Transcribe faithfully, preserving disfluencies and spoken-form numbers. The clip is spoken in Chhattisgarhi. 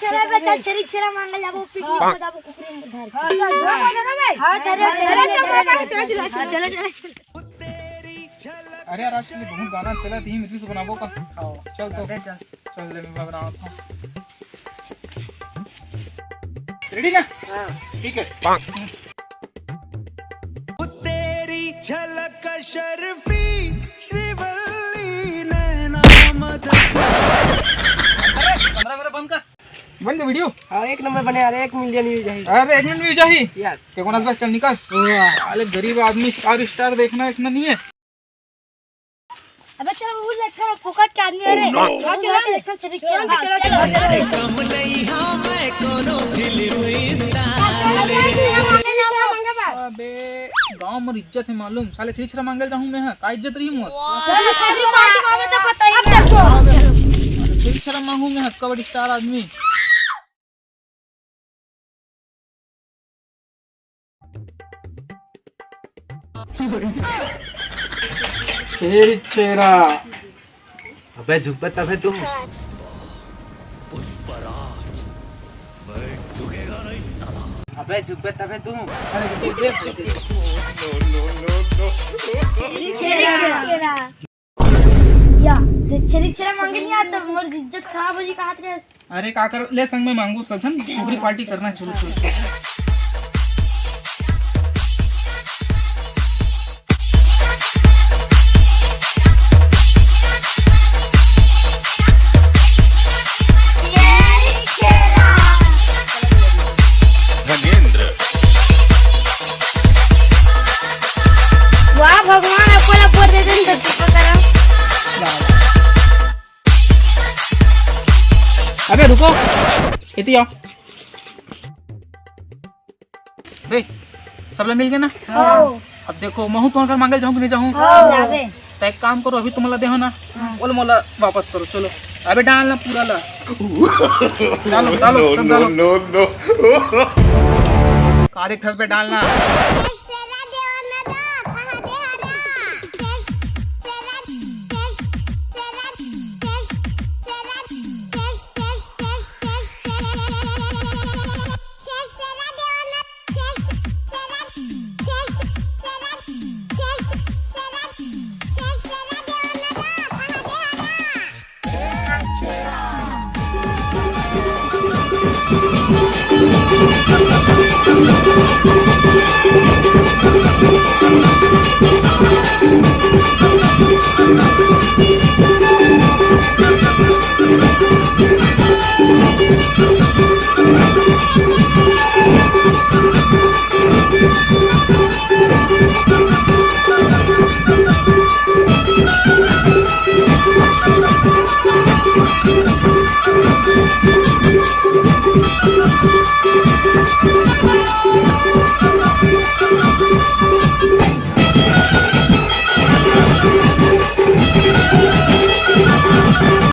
चला बे, चल, छेरी छेरा मांगे जाबो, पिकनिक में जाबो, कुकरी में धर के। हाँ, चल, चल, चल, चल, भाई। हाँ, चल, चल, चल, चल, चल, चल, चल, चल। अरे यार, आज के लिए बहुत गाना चला, धीम रील्स बनाबो का। हाँ। चल तो। अरे चल। चल ले, मैं बनावत हूँ। रेडी ना? हाँ। ठीक है। तेरी झलक शर्फी श्रीवल्ली नैना मदन। अरे, कमरा मेरा बंद कर। बन गया वीडियो? हाँ, एक नंबर बने यार, एक मिलियन व्यूज आही। अरे, एक मिलियन व्यूज आही? यस। क्या कोना बस, चल निकल। वाह। साले गरीब आदमी स्टार, स्टार देखना इतना नहीं है। अबे चल, वो लेखा फोकट के आदमी है रे। Oh, no। चल, चल, चल, चल, चल, चल, चल, चल। कम नहीं हाँ मैं कोनो फिल्म स्टार। अबे, गांव में इज्जत है मालूम, साले छेरी छेरा मांगे जाहूं मैं, हाँ, का इज्जत रही मोर? छेरी छेरा मांगू मैं, हाँ, कबड्डी स्टार आदमी। छेरी छेरा। अबे झुकबे तबे तू। पुष्पराज, मैं झुकेगा नहीं साला। अबे झुकबे तबे तू। छेरी छेरा। या, ते छेरी छेरा मांगे नहीं आता, मोर इज्जत खराब हो जी, कहा थे। अरे का कर ले संग में मांगू सब झन, पूरी पार्टी करना है, चलो, चलो। धनेंद्र। वाह भगवान, अपन अपन दे देन धरती पर करा। अबे रुको, एती आओ। बे, सबला मिल गए ना? हाँ। अब देखो, महू तुम्हारे घर मांगल जाऊँ कि नहीं जाऊँ? हाँ। जाबे। तो एक काम करो, अभी तुमला देहो ना, हाँ। बोल मोला वापस करो, चलो। अबे डालना पूरा ला। डालो, डालो, no, सब डालो। No, no, no। का देख थस बे डालना।